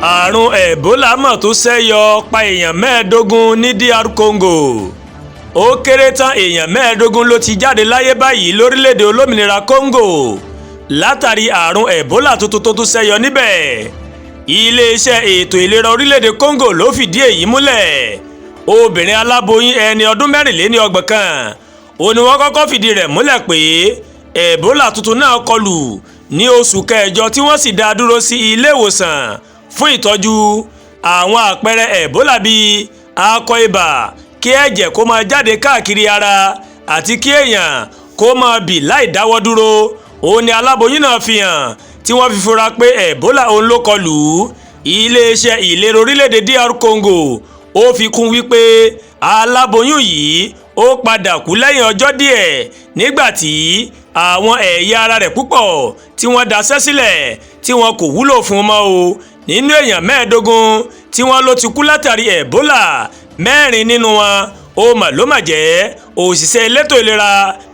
Àrùn Ẹ̀bólà mọ̀ tó ṣẹ́yọ pa èèyàn 15 ní DR Congo. Ó kéré tán, èèyàn 15 ló ti jáde láyé báyìí lórílẹ̀‐èdè Olómìnira Congo látàrí àrùn Ẹ̀bólà tuntun tó tún ṣẹ́yọ níbẹ̀. Iléeṣẹ́ ètò ìlera orílẹ̀‐èdè Congo ló fìdí èyí múlẹ̀. Obìnrin aláboyún ẹni ọdún 34 kan ó ní wọ́n kọ́kọ́ fìdí rẹ̀ múlẹ̀ pé Ẹ̀bólà tuntun náà kọlù ní oṣù kẹjọ, tí wọ́n sì dá a dúró sí ilé ìwòsàn fún ìtọ́jú. Àwọn àpẹẹrẹ Ẹ̀bólà bíi akọ ibà, kí ẹ̀jẹ̀ kó máa jáde káàkiri ara àti kí èèyàn kó máa bì láì dáwọ́ dúró, òun ni aláboyún náà fi hàn tí wọ́n fi fura pé Ẹ̀bólà òun ló kọlù ú. Iléeṣẹ́ ìlera orílẹ̀-èdè DR Congo ó fi kún wípé aláboyún yìí ó padà kú lẹ́yìn ọjọ́ díẹ̀, nígbà tí àwọn ẹ̀yà ara rẹ̀ púpọ̀ tí wọ́n daṣẹ́ sílẹ̀, tí wọn kò wúlò fún un mọ́ o. Nínú èèyàn 15 tí wọ́n ló ti kú látàrí Ẹ̀bólà, mẹ́rin nínú wọn ó mà ló mà jẹ́ òṣìṣẹ́ elétò ìlera,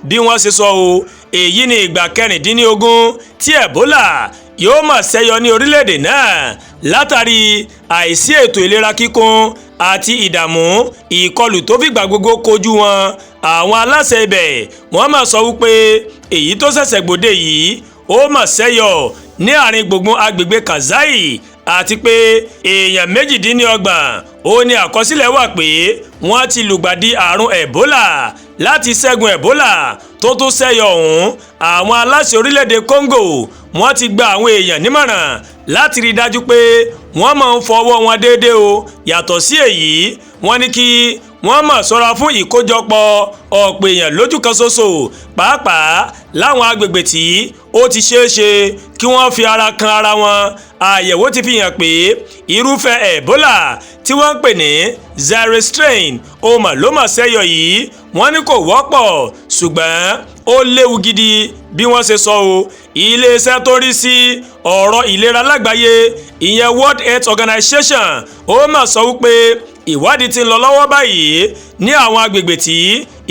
bí wọ́n ṣe sọ o. Èyí ni ìgbà 16 tí Ẹ̀bólà yóò mà ṣẹ́yọ ní orílẹ̀-èdè náà látàrí àìsí ètò ìlera kíkún àti ìdààmú ìkọlù tó fìgbà gbogbo kojú wọn. Àwọn aláṣẹ ibẹ̀ wọ́n mà sọ wípé èyí tó ṣẹ̀ṣẹ̀ gbòde yìí ó mà ṣẹ́yọ ní àárín gbùngbùn agbègbè Kasai, àti pé èèyàn 28 ó ní àkọsílẹ̀ wà pé wọ́n ti lùgbàdì àrùn Ẹ̀bólà. Láti ṣẹ́gun Ẹ̀bólà tó tún ṣẹ́yọ ọ̀hún, àwọn aláṣẹ orílẹ̀-èdè Congo wọ́n ti gba àwọn èèyàn nímọ̀ràn láti rí i dájú pé wọ́n máa ń fọwọ́ wọn déédéé o. Yàtọ̀ sí èyí, wọ́n ní kí wọ́n máa ṣọ́ra fún ìkójọpọ̀ ọ̀pọ̀ èèyàn lójú kan ṣoṣo, pàápàá láwọn agbègbè tí ó ti ṣeé ṣe kí wọ́n fi ara kan ara wọn. Àyẹ̀wò ti fi hàn pé irúfẹ́ Ẹ̀bólà tí wọ́n ń pè ní Zaire strain ó mà ló mà ṣẹ́yọ yìí, wọ́n ní kò wọ́pọ̀, ṣùgbọ́n ó léwu gidi, bí wọ́n ṣe sọ o. Iléeṣẹ́ tó rí sí ọ̀rọ̀ ìlera lágbàáyé, ìyẹn World Health Organization, ó mà sọ wípé ìwádìí ti ń lọ lọ́wọ́ báyìí ní àwọn agbègbè tí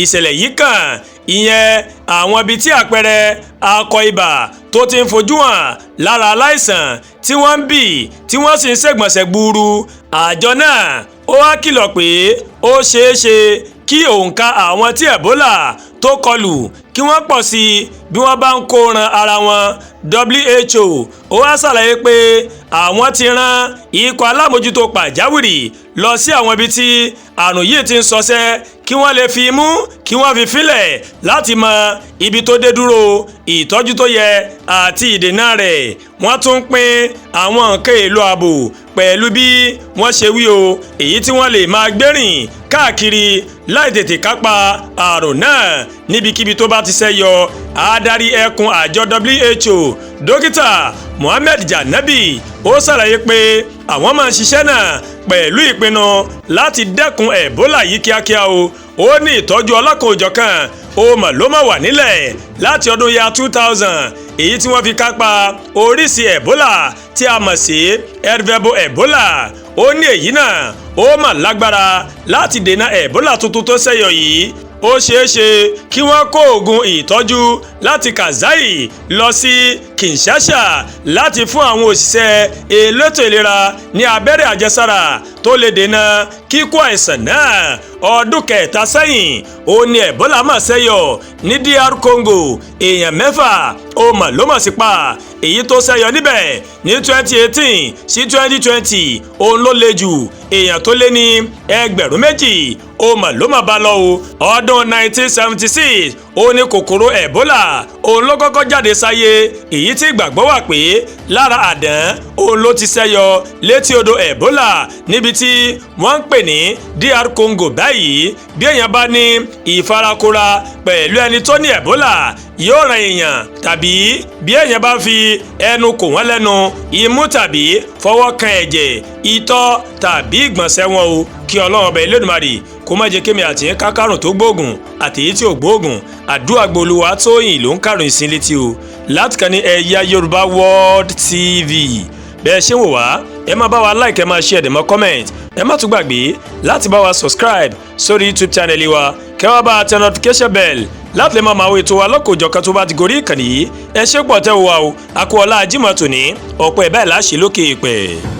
ìṣẹ̀lẹ̀ yìí kàn, ìyẹn àwọn ibi tí àpẹẹrẹ akọ ibà tó ti ń fojú hàn lára aláìsàn, tí wọ́n ń bì, tí wọ́n sì ń ṣègbọ̀nsẹ̀ gbuuru. Àjọ náà ó wá kìlọ̀ pé ó ṣeé ṣe kí òǹkà àwọn tí Ẹ̀bólà tó kọlù kí wọ́n pọ̀ sí i bí wọ́n bá ń kó ran ara wọn. WHO ó wá ṣàlàyé pé àwọn ti rán ikọ̀ alámòjútó pàjáwìrì lọ sí àwọn ibi tí àrùn yìí ti ń ṣọṣẹ́, kí wọ́n lè fi imú kí wọ́n fi fílẹ̀ láti mọ ibi tó dé dúró, ìtọ́jú tó yẹ àti ìdènà rẹ̀. Wọ́n tún ń pín àwọn nǹkan èlò ààbò pẹ̀lú, bí wọ́n ṣe wí o, èyí tí wọ́n lè máa gbérìn káàkiri láì tètè kápá àrùn náà níbikíbi tó bá ti ṣẹ́yọ. Adarí ẹkùn àjọ WHO, Dókítà Mohammed Janabi, ó ṣàlàyé pé àwọn máa ń ṣiṣẹ́ náà pẹ̀lú ìpinnu láti dẹ́kun Ẹ̀bólà yìí kíákíá o. Ó ní ìtọ́jú ọlọ́kan-ò-jọ̀kan ó mà ló mà wà nílẹ̀ láti ọdún ya 2000, èyí tí wọ́n fi kápá oríṣi Ẹ̀bólà tí a mọ̀ sí Ervebo Ẹ̀bólà. Ó ní èyí náà ó mà lágbára láti dènà Ẹ̀bólà tuntun tó ṣẹ́yọ yìí. Ó ṣeé ṣe kí wọ́n kó oògùn ìtọ́jú láti Kasai lọ sí Kinshasa láti fún àwọn òṣìṣẹ́ elétò ìlera ní abẹ́rẹ́ àjẹsára tó lè dènà kíkó àìsàn náà. Ọdún kẹta sẹ́yìn ó ní Ẹ̀bólà mà ṣẹ́yọ ní DR Congo. Èèyàn 6 ó mà ló mà sí pa. Èyí tó ṣẹ́yọ níbẹ̀ ní 2018 sí 2020 òun ló le jù. Èèyàn tó lé ní 2,000 ó mà ló mà bá lọ o. Ọdún 1976 ó ní kòkòrò Ẹ̀bólà òun ló kọ́kọ́ jáde sáyé, èyí tí ìgbàgbọ́ wà pé lára àdán òun ló ti ṣẹ́yọ létí odò Ẹ̀bólà níbi tí wọ́n ń pè ní DR Congo báyìí. Bí èèyàn bá ní ìfarakóra pẹ̀lú ẹni tó ní Ẹ̀bólà, yóò ran èèyàn, tàbí bí èèyàn bá fi ẹnu kò wọ́n lẹ́nu, imú, tàbí fọwọ́ kan ẹ̀jẹ̀, itọ́ tàbí ìgbọ̀nsẹ̀ wọn o. Kí Ọlọ́run Ọba Elédùmarè kó má jẹ́ kémi àti yín kákàrùn tó gbóògùn àti èyí tí ò gbóògùn. Àdúrà gbolúwa tóyìn ló ń kàrùn ìsìn létí o láti kàn ní Ẹ̀yà Yorùbá World TV. Bẹ́ẹ̀ ṣé wò wá, ẹ máa bá wa like, ẹ máa share, ẹ máa comment. Ẹ má tún gbàgbé láti bá wa subscribe sórí YouTube channel wa, kẹ́ wá bá a tẹ notification bell láti lè máa máa wo ètò wa lọ́kọ̀ọ́jọ̀kan tó bá ti gorí ìkànnì yìí. Ẹ ṣé pọ̀ tẹ́ wò wá o. Akú ọlá Jímọ̀ tòní, ọ̀pọ̀ ẹ̀ báyìí láṣẹ lókè èèpẹ̀.